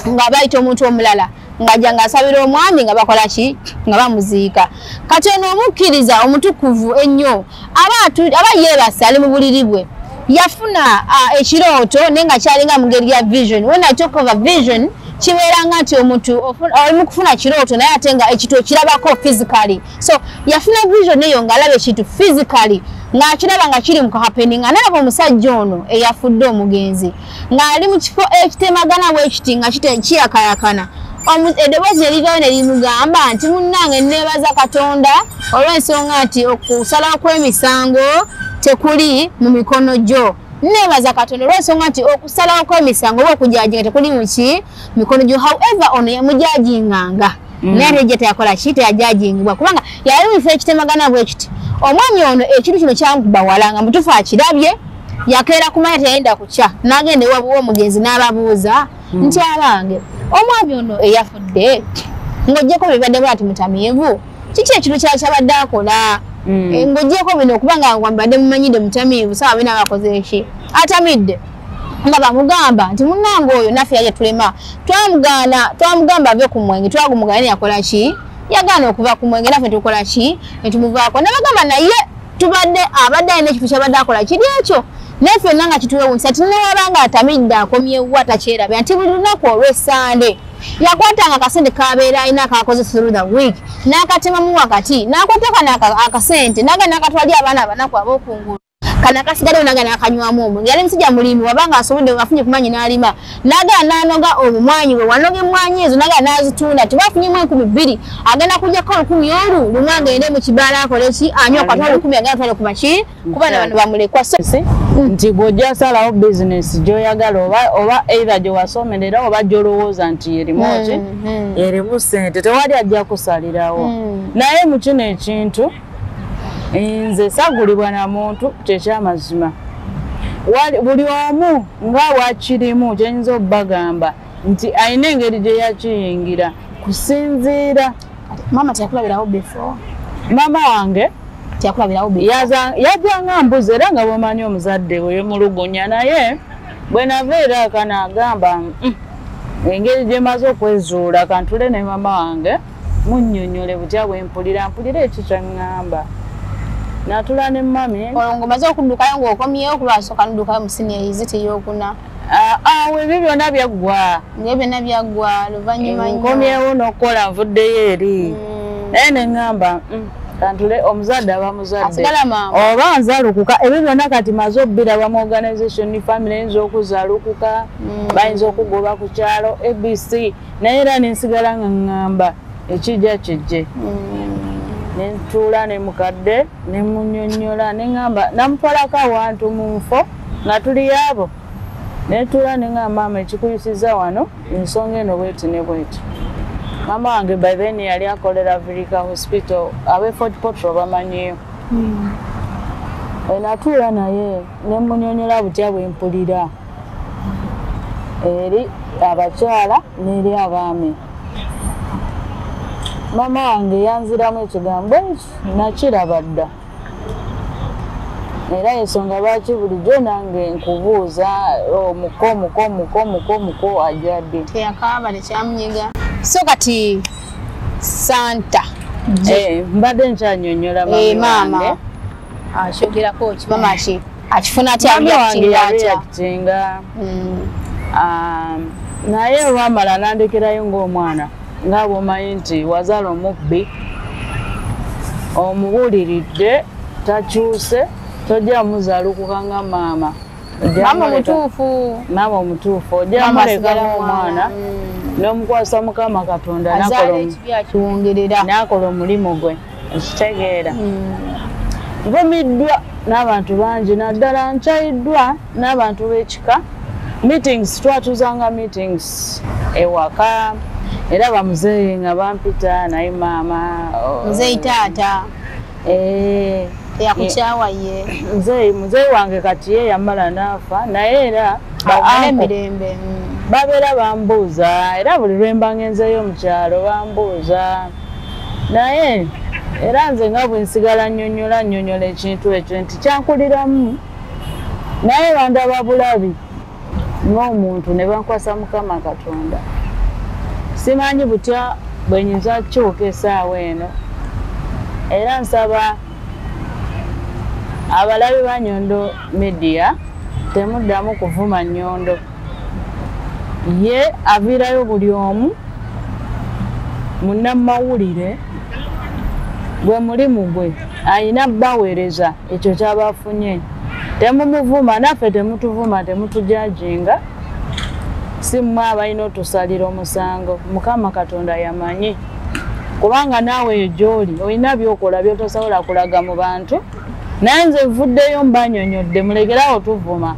nga bayita omuntu omulala ng'ajja ng'asabira omwami nga bakola ki, nga bamuziika. Kati ono omukkiriza omutukuvu ennyo aba yeebase ali mu buliri bwe, yafuna ekirooto naye nga kyalinga mu ngeri ya vision. When I talk of a vision, kibeeranga nti omuntu oli mu kufuna kirooto naye ate nga ekintu okirabako physically. So yafuna vision eyo ng'alaba ekintu physically, ng'akiraba nga kiri mu kuhappening. Nalaba omusajja ono eyafudde omugenzi ng'ali mu kifo ekitemagana bwe kiti nga kiyakayakana. Eddoboozi erivaayo ne limugamba nti munnange nneebaza Katonda olw'ensonga nti okusalawo kw'emisango tekuli mu mikono gyo. Nneebaza Katonda olw'ensonga nti okusalawo kw'emisango oba okujajinga tekuli mu ki mikono gyo. However ono yamujajinganga Naye ate ye teyakola ki, teyajajingibwa kubanga yali mu kifo ekitemagana bwe kiti. Omwami ono ekintu kino kyamukuba wala nga mutuufu akirabye, yakeera kumanya teyayenda kukya, n'agenda ewaabwe w'omugenzi n'ababuuza nti abange omwami ono eyafudde ng'oggyeko bibadde bw'ati mutamiivu, kiki ekintu kyabadde akola? Ng'oggyeko bino kubanga mbadde mumanyidde mutamiivu, saawa bina bakoze ki, atamidde. Nga bamugamba nti munnange oyo naffe yali tulema, twamugaana, twamugamba ave ku mwenge, twagumugaana yakola ki, yagaana okuva ku mwenge, naffe tukola ki, ne tumuvaako. Nabagamba naye tubadde abadde alina ekifo kyabadde akola kiri ekyo, naye ffenna nga kituwewuunyisa nti newabanga atamidde akomyewo atakyerabira nti buli lunaku olw'Essande yakwatanga akasente kabeera alina akakoze through the week n'akatemamu wakati, n'akwata kano akasente n'agenda n'akatwalira abaana abanaku ab'okungulu, kano akasigaddewo n'agenda n'akanywamu omwenge. Yali musajja mulimi, wabanga asobodde afunye kumanyi n'alima, n'agenda n'anoga omumwanyi we, wanoga emmwanyi ezo n'agenda n'azitunda, tibafunyemu 2,000 agenda kuggyako 1,000 olu lumu agende mu kibaala akole ki, anywe akwate 1,000 agenda atwale ku baki, kuba na bano bamulekwa. So nti bw'ojja salawo bizinesi gy'oyagala oba either gye wasomerera oba gy'olowooza nti erimu ki, erimu ssente, tewali ajja kusalirawo. Naye mu kino ekintu nze sagulibwa na muntu, kyekyamazima. Buli omu nga wakirimu kyenyinza obbagamba nti alina engeri gye yakiyingira kusinziira. Maama teyakulabirawo before? Maama wange teyakulabirawo before? Yajjanga mbuzi era nga bw'omanyi omuzadde we yemulugunya, naye bwe nava era kano agamba engeri gye maze okwezuula kantule ne maama wange munnyonnyole butya bwe mpulira, mpulira ekyo kyaŋŋamba. Natula ne mami. Olwo ng'omaze okuddukayo ng'okomyewo kulwasooka n'oddukayo mu siniya eziti ey'okuna? Awo ebyo byonna byaggwa. Ebyo byonna byaggwa luvannyuma nnyo. Nkomyewo n'okukola nvuddeyo eri. Naye ne ŋŋamba kantule omuzadde aba muzadde. Asigala maama. Oba nzaalukuka ebyo byonna kati maze obbiraba mu organization family eyinza okuzaalukuka, bayinza okugoba ku kyalo ABC, naye era ne nsigala nga ŋŋamba ekijja kijje. Ne ntuula ne mukadde ne munnyonnyola ne ŋŋamba namutwalako awantu mu nfo nga tuli abo, ne ntuula ne ŋŋamba maama ekikuyisizza wano ensonga eno bweti ne bweti. Maama wange by then yali akolera Virika Hospital, ab'e Fort Portal bamanyiyo. Natuula naye ne munnyonnyola butya bwe mpulira eri abakyala n'eri abaami. Maama wange yanziramu ekigambo ekyo nakiraba dda, era ensonga lwaki bulijjo nange nkubuuza omuko muko muko muko muko ajja ddi. Teyakaaba tekyamunyiga. So kati Santa mbadde nkyannyonnyola mami maama wange. Akyogerako ki, maama akifuna atya? Mami wange Atya? yareactinga, naye olwamala nandekerayo ng'omwana, nga bw'omanyi nti wazaala omubbi omubuuliridde takyuse, tojja muzaalukuka nga maama. Maama mutuufu. Maama omutuufu ojja Maama mulekerawo asigala omwana n'omukwasa Mukama Katonda azaala ekibi akiwongerera. N'akola omulimu gwe, ekitegeera. Nvumiddwa n'abantu bangi, naddala nkyayiddwa n'abantu b'ekika. Meetings twatuzanga meetings ewaka, era bamuzeeyi nga bampita naye maama Muzeeyi taata teyakukyawa ye? Muzeeyi wange kati ye yamala n'afa, naye era ba awumule uncle emirembe. Babeera bambuuza, era buli lwe mba ngenzeeyo mu kyalo bambuuza, naye era nze nga bwe nsigala nnyonnyola nnyonnyola ekintu ekyo nti kyankuliramu, naye bandaba bulabi ng'omuntu ne bankwasa Mukama Katonda. Simanyi butya bwe nyinza kukyuka essaawa eno, era nsaba abalabi ba Nyondo Media temuddamu kuvuma Nyondo. Ye aviirayo buli omu munnamawulire gwe mulimu gwe ayina baweereza ekyo kyabafunye. Temumuvuma, naffe temutuvuma, temutujajinga. Si mmwe abalina otusalira omusango, Mukama Katonda yamanyi, kubanga naawe eyo gy'oli olina by'okola by'otosobola kulaga mu bantu, naye nze nvuddeyo mbanyonyodde, mulekerawo tuvuma.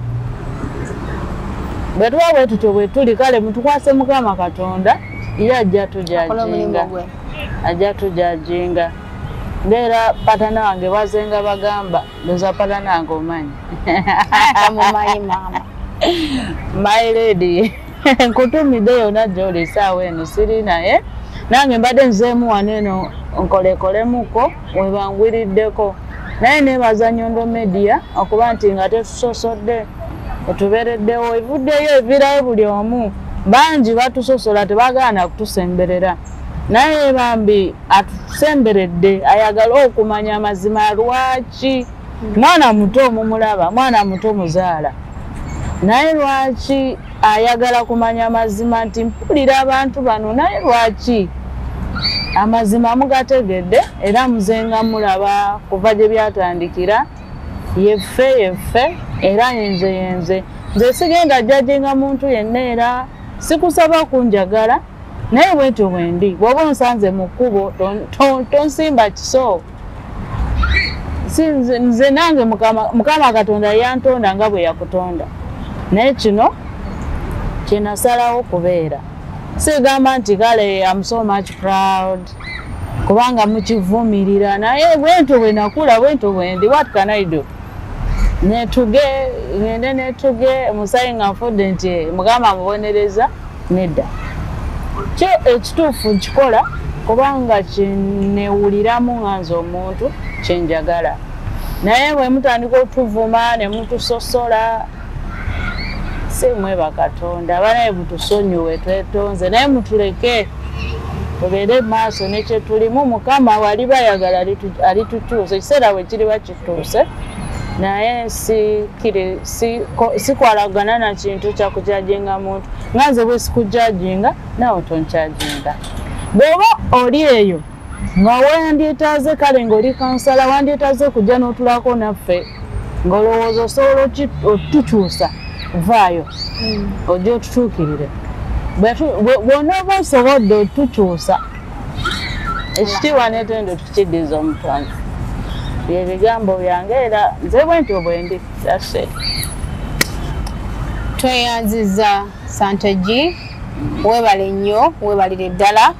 Bwe tuba bwe tutyo bwe tuli, kale mutukwase Mukama Katonda. Ye ajja tujajinga, ajja tujajinga. Ngera patana wange bazenga bagamba, ndoza patana wange omanyi. Amumanyi mama. My lady, nkutumidde yonna gy'oli essaawa eno siri naye nange mbadde nzeemu wano eno nkolekolemuko webangwiriddeko, naye neebaza Nyondo Media okuba nti nga tetusosodde, otubeereddewo, evuddeyo evirayo buli omu. Bangi batusosola tebagaana kutusemberera, naye bambi atusemberedde, ayagala okumanya amazima lwaki mwana muto mumulaba, mwana muto muzaala, naye lwaki ayagala kumanya amazima nti mpulira abantu bano, naye lwaki amazima mugategedde era muzenga mulaba kuva gye byatandikira. Yeffe yeffe era yenze yenze, nze sigenda jajinga muntu yenna era sikusaba kunjagala, naye bwentyo bwendi. Bw'oba onsanze mu kkubo tonsimba kiso. Nze nange Mukama Katonda yantonda nga bwe yakutonda, naye kino kye nasalawo kubeera. Sigamba nti kale I'm so much proud kubanga mukivumirira, naye bwentyo bwe nakula, bwentyo bwendi. What can I do? Netuge ngende netuge musayi nga nfudde nti Mukama mubonereza, nedda. Kyo ekituufu nkikola kubanga kinewuliramu nga nze omuntu kyenjagala, naye bwe mutandika otuvuma ne mutusosola, si mweba Katonda, banaye mutusonyiwe, twetonze, naye mutuleke tubeere maaso ne kye tulimu. Mukama waliba ayagala alitukyusa ekiseera bwe kiriba kituuse, naye sikwalagana na kintu kya kujajinga muntu. Nga nze bwe sikujajinga naawe tonkyajinga. Bw'oba oli eyo nga wandyetaaze kale ng'oli kansala, wandyetaaze kujja n'otulako naffe ng'olowooza osobola otukyusa, vaayo ojja otutuukirire. Bw'onooba osobodde otukyusa, ekitiibwa n'ettendo tukiddiza Omutonzi. Bye bigambo byange era nze bwentyo bwendi. That's it. Tweyanziza Sante G, weebale nnyo, weebalire ddala.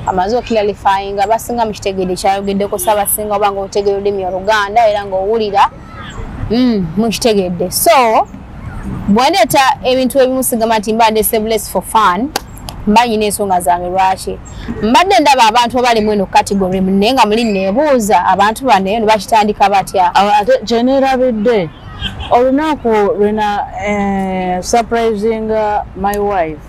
Amaze oklarifyinga abasinga mukitegedde kyayogeddeko, si abasinga oba ng'otegeera olulimi Oluganda era ng'owulira mukitegedde. So bw'ondeeta ebintu ebimu sigamba nti mba ndese bless for fun, mba nyina ensonga zange lwaki mbadde ndaba abantu abali mu eno category, naye nga muli neebuuza abantu bano eno bakitandika batya. Ate kyeneerabidde olunaku lwena surprising my wife,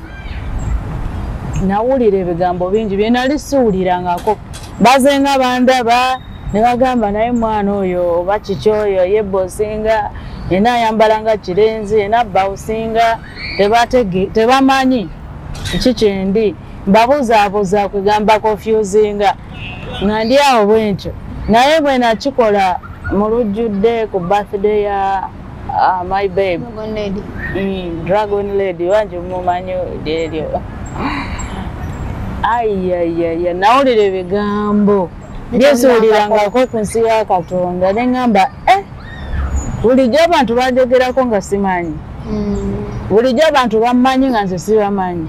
nawulira ebigambo bingi bye nali siwulirangako. Bazenga bandaba ne bagamba naye mwana oyo oba kiki oyo ye bosinga, yenna ayambala nga kirenzi, yenna bawusinga, tebamanyi kiki kyendi. Mbabuzaabuza kugamba confusinga nga ndi awo bwentyo, naye bwe nakikola mu lujjudde ku birthday ya my babe Dragon Lady, Dragon Lady wange mumanyi eryo. Ayayaya, nawulira ebigambo byesiwulirangako ku nsi ya Katonda, ne ŋŋamba bulijjo abantu banjogerako nga simanyi, bulijjo abantu bammanyi nga nze sibamanyi,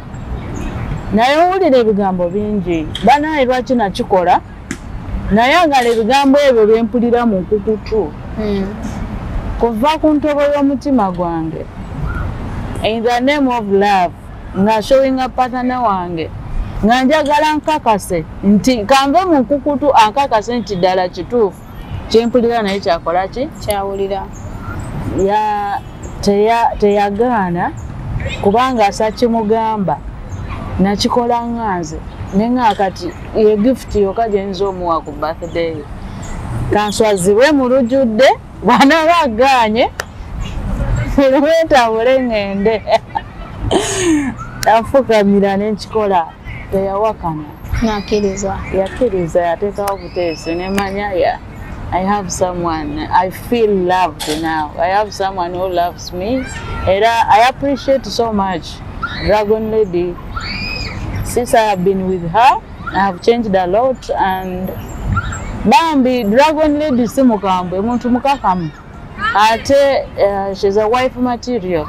naye owulira ebigambo bingi. Banaye lwaki nakikola? Nayagala ebigambo ebyo bye mpulira mu nkukutu kuva ku ntobo y'omutima gwange, in the name of love, nga showing partner wange nga njagala nkakase nti kanve mu nkukutu ankakase nti ddala kituufu kyempulira, naye kyakola ki kyawulira. Teyagaana kubanga asakimugamba nakikola nga nze nenga kati ye gift yokka gye nza omuwa ku birthday, kanswazibwe mu lujjudde bw'anaaba agaanye lwetambule ŋŋende. Afukamira ne nkikola, teyawakana, nakkiriza, yakkiriza, yateekawo buteesi nemanya ya I have someone, I feel loved now. I have someone who loves me. Era I appreciate so much Dragon Lady. Since I have been with her, I have changed a lot. And bambi Dragon Lady si mukambwe, muntu mukakamu. Ate she's a wife material.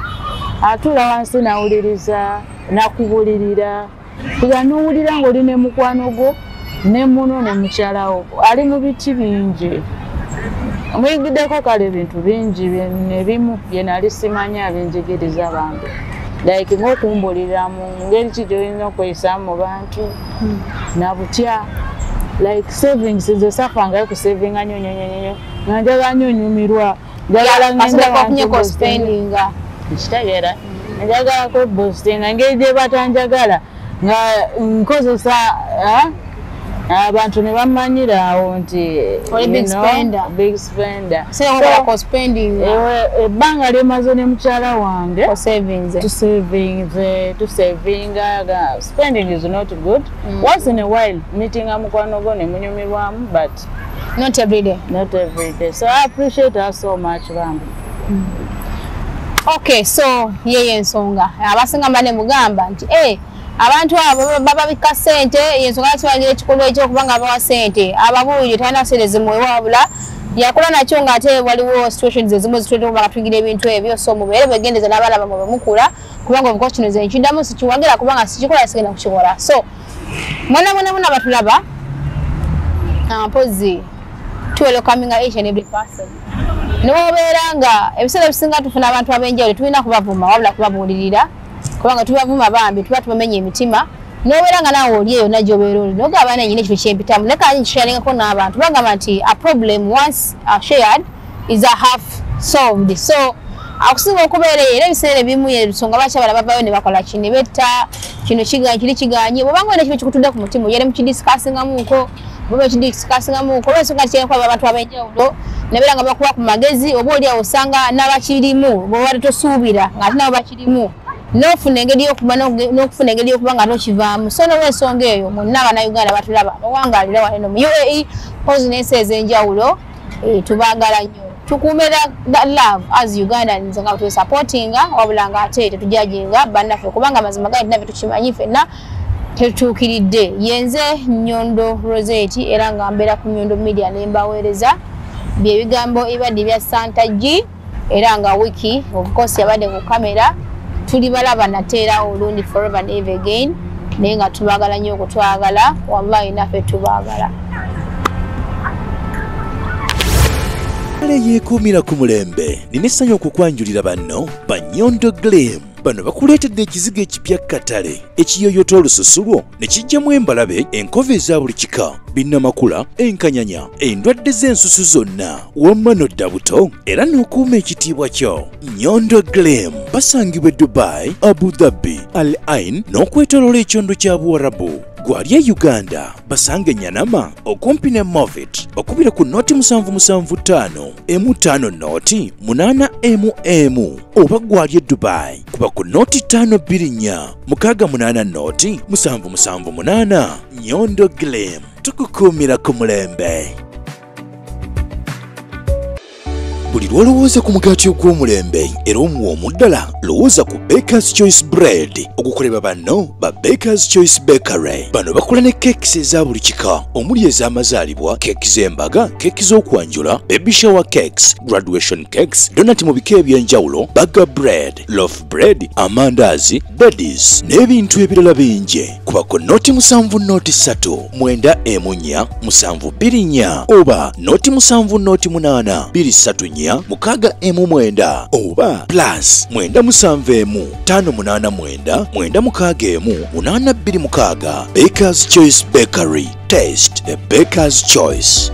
Atula wansi nawuliriza, nakubulirira. Kuga n'owulira ng'oli ne mukwano gwo ne muno ne mukyalawo ali mu biti bingi. Muyigiddeko kale ebintu bingi ebimu bye nali simanya binjigiriza bambi. Like ng'okumbulira mu ngeri ki gy'olina okweyisaamu mu bantu na butya. Like savings, nze saafangayo kusavinga nnyo nnyo nnyo nnyo nga njagala nnyo nyumirwa, njagala ngende abantu nkitegeera, njagala kweboostinga engeri gye batanjagala nga nkozesa abantu ne bamanyira awo nti oli big spender. Big spender. Ebbanga lyemaze ne mukyala wange tusavinga. Spending is not good. Once in a while meetinga mukwano gwo ne munyumirwamu, but not every day. Not every day. So I appreciate her so much bambi. Okay, so yeye ensonga abasinga mbane mugamba nti abantu abo bababika ssente, ensonga kibagira ekikolwa ekyokubanga bawa ssente ababuulire talina ssente zimuwe, wabula yakola nakyo ng'ate waliwo situations ezimu zitulina okuba nga tuyingira ebintu ebyo. So mubeere bwegendeza n'abaana bammwe bwe mukula, kubanga obukozi kino nze nkiddamu sikiwagira kubanga sikikola, sigenda kukikola. So mwena mwena mwena batulaba, mpozi tu welcoming each and every person. Niwobeera nga ebiseera ebisinga tufuna abantu ab'enjawulo, tulina kubavuma wabula kubabuulirira, kubanga tubavuma bambi tuba tubamenya emitima. Nobeera nga naawe oli eyo nagyobeera oli nogamba nyina ekintu kyempitamu leka nkisharingako n'abantu. Bagamba nti a problem once shared is a half solved. So akusinga okubeera eyo era ebiseera ebimu ensonga lwaki abalala bavaayo ne bakola ki, ne betta kino kiganyi kiri kiganyi. Bw'obanga olina ekintu kikutudde ku mutima oyere mukidiscussingamuuko, bw'oba okidiscussingamuuko oba ensonga kyenkuba abantu ab'enjawulo nebeera nga bakuwa ku magezi, oba oli awo osanga n'abakirimu bw'oba tosuubira ng'ate nabo bakirimu, n'ofuna engeri y'okuba n'okufuna engeri y'okuba nga tokivaamu. So n'olwensonga eyo mwenna Abannayuganda batulaba bawangaalira wano mu UAE mpozi n'ensi ez'enjawulo, tubaagala nnyo, tukuume that love as Ugandans nga tusupportinga, wabula nga ate tetujajinga bannaffe, kubanga amazima gali naffe tukimanyi ffenna tetutuukiridde. Yenze Nyondo Rosette era nga mbeera ku Nyondo Media ne mbaweereza byebigambo ebibadde bya Santa G, era nga Wiki of course yabadde ku kamera. Tuli balaba nateera olundi forever and ever again, naye nga tubaagala nnyo okutwagala, wallahi naffe tubaagala. Kale yeekuumira ku mulembe, nina essanyu okukwanjulira banno Banyondo Glam. Bano bakuleetedde ekizigo ekipya katale ekiyoyota olususu lwo ne kijjamu embalabe, enkovu eza buli kika, binnamakula, enkanyanya, endwadde z'ensusu zonna, wamma nodda buto era n'okuuma ekitiibwa kyo. Nyondo Glam basangibwa e Dubai, Abu Dhabi, Al Ain n'okwetooloola ekyondo kya Buwarabu. Gwali e Uganda basange Nyanama okumpi ne Movit, bakubira ku 0775 50 0 8 emu, oba gwali e Dubai kuba ku 0524 68 0 778. Nyondo Glam, tukukuumira ku mulembe. Buli lw'olowooza ku mugaati ogw'omulembe era omuwoomu ddala, lowooza ku Bakers Choice Bread ogukolebwa banno ba Bakers Choice Bakery. Bano bakola ne cakes eza buli kika omuli ez'amazaalibwa, keeki z'embaga, keeki z'okwanjula, baby shower cakes, graduation cakes, donut mu bika eby'enjawulo, burger bread, loaf bread, amandaazi, daddies n'ebintu ebirala bingi. Kuba ku 0 7 0 3 9 1 7 2 4 oba 0 7 0 8 2 3 4 6 1 9 oba +971 589 961 826. Bakers Choice Bakery, taste the Baker's Choice.